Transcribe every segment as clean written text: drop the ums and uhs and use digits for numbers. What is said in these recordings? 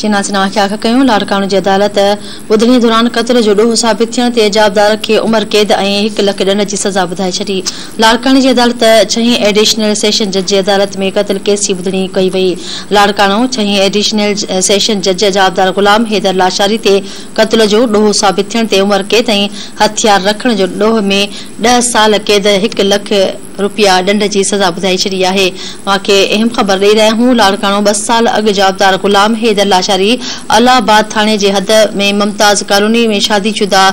چيناسين اوهان کي آگاهه ڪيون لاڙڪاڻو جي عدالت ٻڌڻي دوران قتل جو ڏوهه ثابت ٿيڻ تي جوابدار کي عمر قيد ۽ هڪ لک ڏنڊ جي سزا ٻڌائي ڇڏي. لاڙڪاڻي جي عدالت ڇهين ايڊيشنل سيشن جج جي عدالت ۾ قتل ڪيس جي ٻڌڻي ڪئي وئي. لاڙڪاڻو ڇهين ايڊيشنل سيشن جج جوابدار غلام حيدر لاشاري تي قتل جو ڏوهه ثابت ٿيڻ تي عمر قيد ۽ هٿيار رکڻ جو ڏوهه ۾ ڏهه سال قيد هڪ لک رپيا ڏنڊ جي سزا ٻڌائي ڇڏي آهي. اوهان کي اهم خبر ڏئي رهيا آهيون لاڙڪاڻو ٻه سال اڳ جوابدار غلام حيدر لاشاري الله آباد ٿاڻي جي حد ۾ ممتاز ڪالوني ۾ شادي شده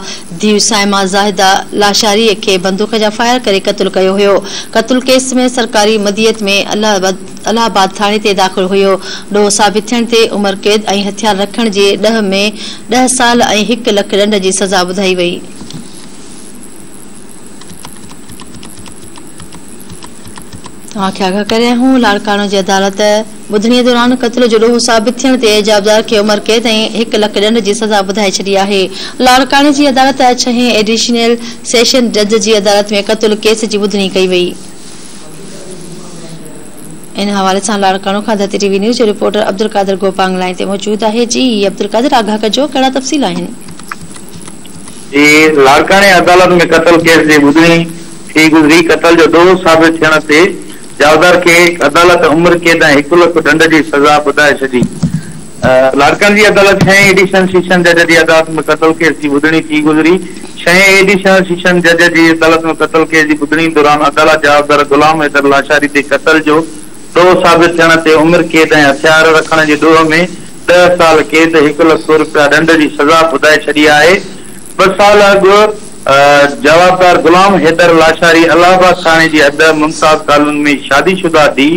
ڌيء صائمه زاهده لاشاري کي بندوق جا فائر ڪري قتل ڪيو هيو. قتل ڪيس ۾ سرڪاري مدعيت ۾ الله آباد ٿاڻي تي داخل هيو. ڏوهه ثابت ٿيڻ تي عمر قيد ۽ هٿيار رکڻ جي ڏوهه ۾ ڏهه سال ۽ هڪ لک ڏنڊ جي سزا ٻڌائي وئي. اوهان کي آگاهه ڪري رهيا آهيون لاڙڪاڻو جي عدالت ٻڌڻي دوران قتل جو ڏوهه ثابت ٿيڻ تي جوابدار کي عمر قيد ۽ هڪ لک ڏنڊ جي سزا ٻڌائي ڇڏي آهي. لاڙڪاڻي جي عدالت ڇهين ايڊيشنل سيشن جج جي عدالت ۾ قتل ڪيس جي ٻڌڻي ڪئي وئي. ان حوالي سان لاڙڪاڻو کان ڌرتي ٽي وي نيوز جو رپورٽر عبدالقادر گوپانگ لائين تي موجود آهي جي عبدالقادر آگاهه ڪجو ڪهڙا تفصيل آهن. جي لاڙڪاڻي عدالت ۾ قتل ڪيس جي ٻڌڻي ٿي گذري، قتل جو ڏوهه ثابت ٿيڻ تي جوابدار کي عدالت عمر قيد ۽ هڪ لک ڏنڊ جي سزا ٻڌائي ڇڏي. لاڙڪاڻي جي عدالت ڇهين ايڊيشنل سيشن جج جي عدالت ۾ قتل ڪيس جي ٻڌڻي ٿي گذري. ڇهين ايڊيشنل سيشن جج جي عدالت ۾ قتل ڪيس جي ٻڌڻي دوران عدالت جوابدار غلام حيدر لاشاري تي قتل جو ڏوهه ثابت ٿيڻ تي عمر قيد ۽ هٿيار رکڻ جي ڏوهه ۾ ڏهه سال قيد، هڪ لک رپيا ڏنڊ جي سزا ٻڌائي ڇڏي آهي. ٻه سال اڳ جوابدار غلام حيدر لاشاري الله آباد ٿاڻي جي حد ممتاز ڪالوني ۾ شادي شده ڌيء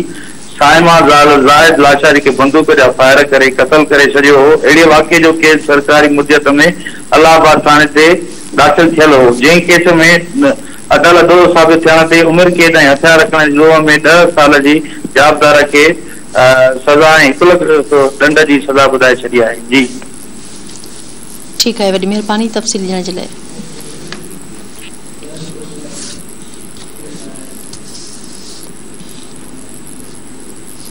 صائمه زال زاهد لاشاري کي بندوق جا فائر ڪري قتل ڪري ڇڏيو هو. اهڙي واقعي جو ڪيس سرڪاري مدعيت ۾ الله آباد ٿاڻي تي داخل ٿيل هو، جنهن ڪيس ۾ عدالت ڏوهه ثابت ٿيڻ تي عمر قيد ۽ هٿيار رکڻ جي ڏوهه ۾ ڏهه سال جي جوابدار کي سزا ۽ هڪ لک ڏنڊ جي سزا ٻڌائي ڇڏي آهي. جي. ٺيڪ آهي وڏي مهرباني تفصيل ڏيڻ جي لاء.